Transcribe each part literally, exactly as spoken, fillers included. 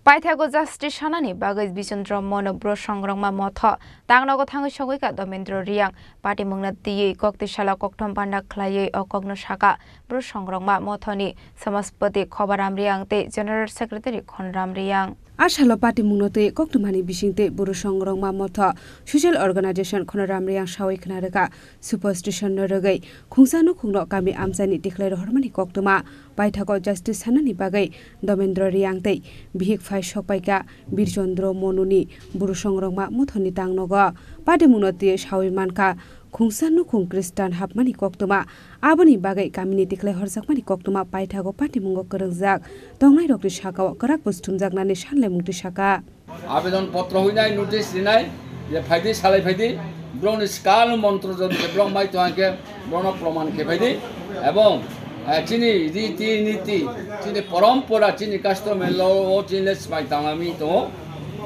Paithago justice sanani bagwi Bijendra Monu Bru Songrokma Motho tangnogo thangwi sogwi kha Domendra Reang. Patimungno twiwi kok twi salo kokthom panda khlaiwi o kokno sakha Bru Songrokma Mothoni Samajpati Khobaram Reang tei General Secretary Khonram Reang. A salo patimungno twi koktwmani bisingtwi Bru Songrokma Motho Social Organization Khonram Reang sawi khna rwkha. Superstition no rwgwi khungsa nukhungno kami amchaini tikhlai rohormani koktwma. Paithago justice sanani bagwi Domendra Reang tei bihik phai sokpaikha Birchandra Monuni Bru Songrokma Mothoni tangnogo. Patimungno twiwi sawi mankha khungsa nukhung Khristan hapmani koktwma. Aboni bagwi kamini tikhlai horjakmani koktwma paithago patimungo kwrwngjak tongnairokni sakao kwrak buj thumjaknani sanlaimung twi sakha. Abedon potro huinai, notice rinai, je phaidi, salai phaidi, borokni skal montro jodi se borok mai tongkha khe, borokno proman khe phaidi, ebong, eh, chini riti niti, chini porompora, chini customary law o chini le smai tangnani tongo,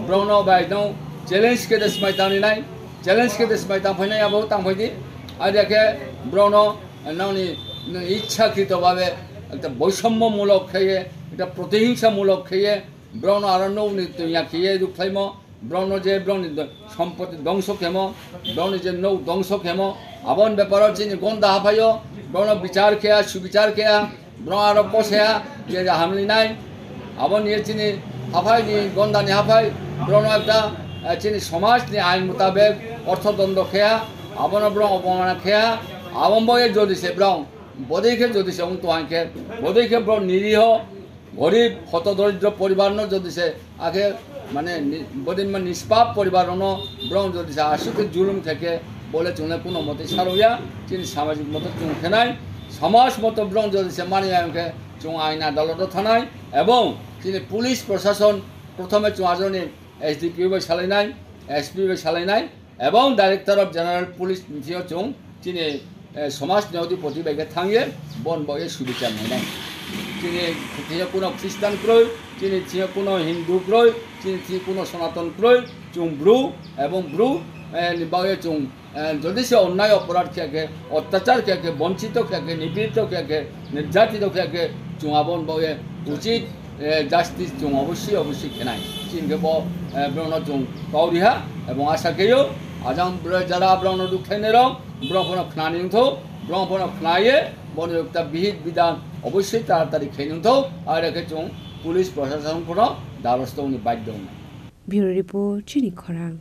borokno bai no challenge khe de smai tangni nai, challenge khe de smai tang phainai abo tang phaidi, adia khe borokno, eh, nongni, nongni ichhakrito babe, ekta boisommo mulok kheye, ekta protihingsa mulok kheye, borokno aro nokni twi ya khiye rukhlaimo, borokno je borokni do-, sompoti dongso khemo, borokni je nok dongso khemo, aboni beparo chini gonda haphaio, borokno bichar kheya, subichar kheya, borok aro kosaya, je je hamlinai, aboni ye chini haphaini, gondani haphai, borokno ekta, eh, chini somajni ain mutabek orthodondo kheya, abono borok obomana kheya, aboni bo ye jodi se borok, bodei khe jodi se wng tong khe, bodei khe borok niriho, gorib, hotodoridro poribarno jodi se akhe, mane, ni-, bodinma nispap poribarno borok jodi se aswk khe julum khe khe bole chwngle kuno mote sarokya, chini samajik mote chwng khenai, samaj mote borok jodi se mani ya khe chwng ain adaloto thanai, ebong chini police prosason prothome chwng ajoni S D P O bai salainai, S P bai salainai, Ebong Director of General Police ni thio chwng chini, eh, somaj ni odhipoti bai khe thangye bon bo ye subichar nainai. Chini thio kuno Christian kroi, chini thio kuno Hindu kroi, chini thio kuno Sanatan kroi, chwng Bru ebong Bru, eh, ni bagwi chwng, eh, jodi se onnai oporad khe khe, otyachar khe khe, bonchito khe khe, nipirito khe khe, nirjatito khe khe, chwng abon bo ye uchit eh, justice chwng obossi obossi khenai. Chini khe bo, eh, borokno chwng kau riha ebong asa kheyo, ajang bwrwi jara borokno duk khlainai rok, borok phano khnani wngtho, borok phano khnaye, boni ekta bihik bidan obossi taratari khaini wngtho, are khe chwng police prosason phano darosto wngni badhyo wngnai. Bureau Report, Chini Khorang.